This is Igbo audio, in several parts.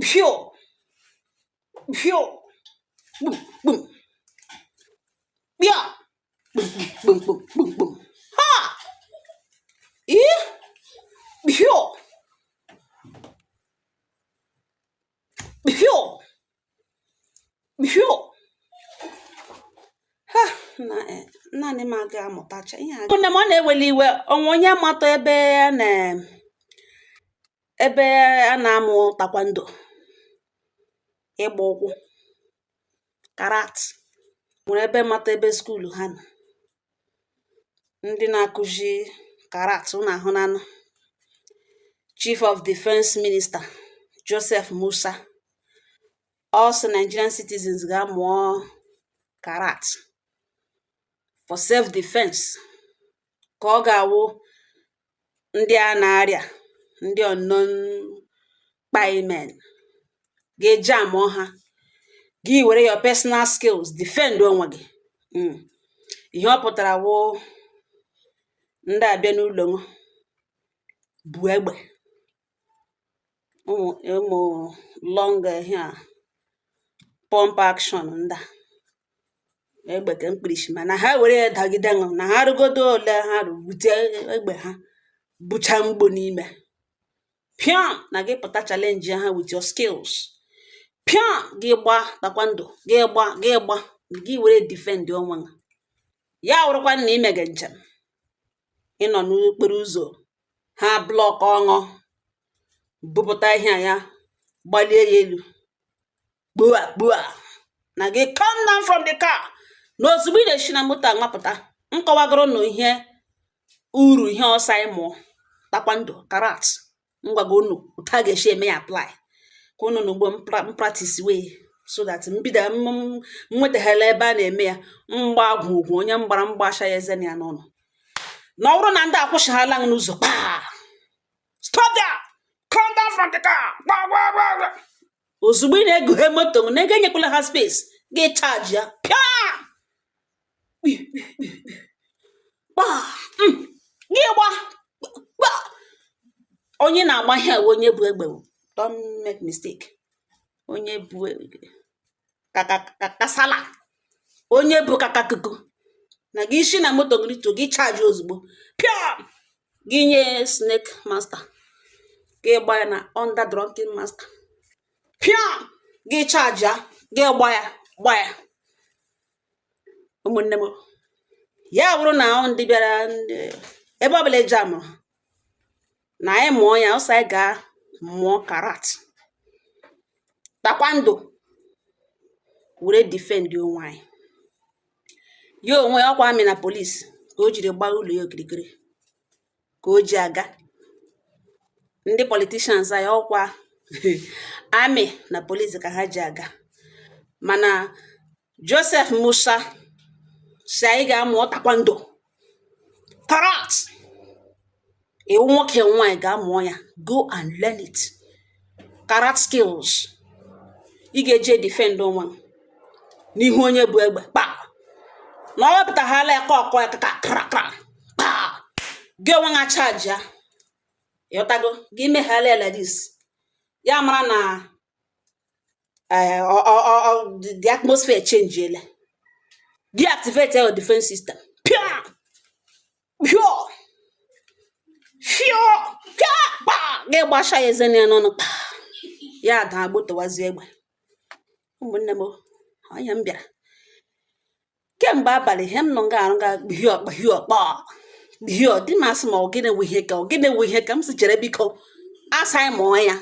Pio pio, gbum gbum, bịa, gbum gbum gbum gbum gbum, ha ị, pio pio pio, ha. Na naanị m aga amụtacha ihe a. Nne m, ọ na-eweli iwe onwe onye matụ ebe a na ebe a na-amụ taekwondo, ịgba ụkwụ, karate. Nwere ebe mata ebe school ha nọ, ndị na-akụzi karate? Unu ahụ nanụ Chief of Defense Minister Joseph Musa, ọ sị Nigerian citizens ga-amụọ karate for self defense, ka ọ ga-awụ ndị a na-arịa, ndị unknown kpaimen ga-eji amụọ ha, gị were your personal skills defend onwe gị. Ihe ọ pụtara wụ ndị abịa n'ụlọ m bu egbe, ụmụ ụmụ long ihe a, pump action, ndị a egbe ke mkpirisi, mana ha were ya dagide ṅụ na ha rụgodo ole ha rute egbe ha bucha mgbo n'ime, pịam, na gị pụta challenge ha with your skills, pịam, gị gba taekwondo, gị gba, gị gba, gị were defend onwe gị. Ya wụrụkwa na imege njem, ịnọ n'okporo ụzọ, ha block ọṅụ, bupụta ihe a ya gbalie ya elu, kpua kpua, na gị come down from the car. Na ozugbo ị na-esi na moto a mapụta, nkọwagoro na ihe uru ihe ọsọ anyị mụọ taekwondo, karate, ngwago unu otu a ga-esi eme ya apply, ka unu n'ugbo m practice wee so that mbido m nwetaghala ebe a na-eme ya, mgba gwugwu onye m gbara mgbasha ya eze na ya n'ụlọ. Na ọ bụrụ na ndị akwụsịghala m n'ụzọ, kpaa, "Stop there, come down from the car," gba gba gba gba. Ozugbo ị na-egughe moto na ego, enyekwala ha space, gị charge ya, pịa, kpi, kpi, kpi, kpi. Gba, gị gba gba. Onye na-agba ihe a, onye bụ egbe, don't make mistake, onye bụ kasala, onye bụ kakakuku, na gị isi na moto gị rituo, gị charge ozugbo, pịa, gị nye snake master, gị gba ya na under drunken master, pịa, gị charge ya, gị gba ya, gba ya. Ụmụnne m, ya bụrụ na ọ ndị bịara ebe ọbụla eji amụrụ na anyị mụọ ya, ọsọ anyị gaa mụọ karate, taekwondo, were defend onwe anyị. Ya onwe ya, ọkwa army na police ka o jiri gbaa ụlọ ya okirikiri ka o ji aga. Ndị politicians anyị, ọkwa army na police ka ha ji aga. Mana Joseph Musa si anyị ga-amụ taekwondo, karate. Iwu nwoke, nwaanyị ga-amụọ ya. Go and learn it. Karate skills ị ga-eji defend onwe n'ihu onye bụ egbe, kpa na ọ wepụtaghala ya ka ọkọ ya kaka kra kra, kpa, gị onwe ha charge ya. Ịghọtago? Gị meghala ya like this, ya mara na the atmosphere change ele. Gị activate your defense system, pịa pịọ fịọ pịa, kpa, gị gbasha ya eze ya n'ọnụ, kpa, ya daa, gbotowazie egbe. Ụmụnne m, onye m bịara kemgbe abalị, ihe m nọ nga arụ ga kpihie kpihie kpọ kpihie dị m, asị ma ọ gịnị wụ ihe ka ọ gịnị wụ ihe ka m si chere, biko, asa anyị mụọ ya.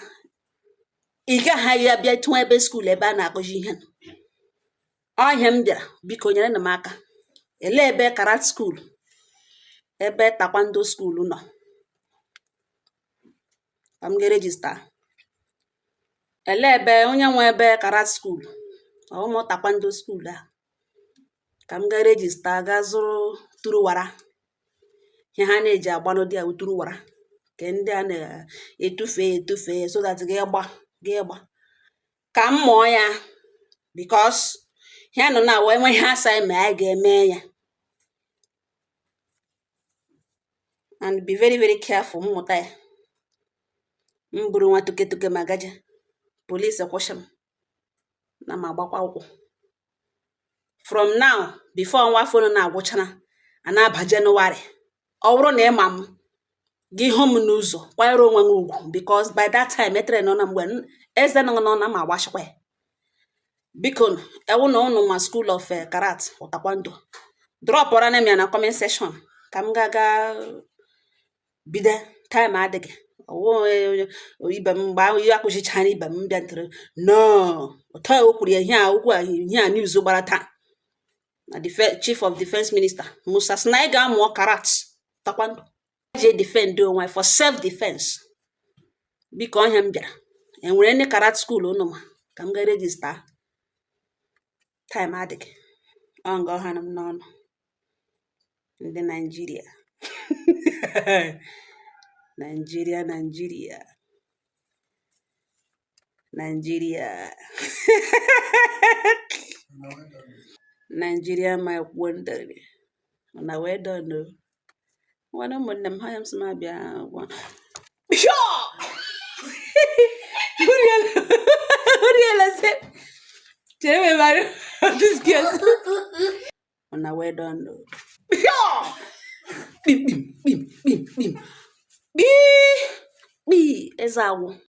Ị gaghị ya bịa tụọ ebe school ebe a na-akụzi ihe nọ. Ọ ihe m bịara, biko nyere m aka. Elee ebe karate school, ebe taekwondo school nọ, ka m ga register? Elee ebe onye nwe ebe karate school, ụmụ taekwondo school a, ka m gaa register, gaa zụrụ turuwara, ihe ha na-eji agbanụ dị a, turuwara nke ndị a na-etufe etufe, so that gị gba, gị gba, ka m mụọ ya, because ihe nọ na wee nwe ihe asa ma anyị ga-eme ya. And be very very careful. Mmụta ya, m buru nwa tuke tuke ma gaje. Police kwụsị m na m agbakwa ụkwụ. From now, before ọnwa afọ na-agwụchara a na-aba Jenụwarị, ọ bụrụ na ị ma m, gị hụ m n'ụzọ, kwanyere onwe m ugwu, because by that time etere nọ na mgbe eze nọ nọ na m agbachikwa ya. Biko, ewu na ụnụ ma school of karate, taekwondo, dropụra m ya na comment section ka m ga ga bido. Time adịghị. Ọwụ ibe m mgbe ahụ ihe akụchichara ibe m bịa ntụrụ no otu a o kwuru ya. Ihe a okwu a, ihe a news gbara taa na chief of defense minister Musa sị na anyị ga-amụọ karate, taekwondo, ji defend onwe for self defense. Biko, ọhịa m bịara, enwere ndị karate school unu ma ka m ga register? Time adịghị. Ọ nga ọha m n'ọnụ. Ndị Naijiria, Naijiria, Naijiria, Naijiria, Naijiria, my wonder na well done o. Nwanne, ụmụnne m, ha ya m sị m abịa gwa. Sure! Uriel, Uriel sị, chere m mara this girl. Una well done o. Sure! Kpim kpim kpim kpim kpim. Kpii kpii eze agwụ.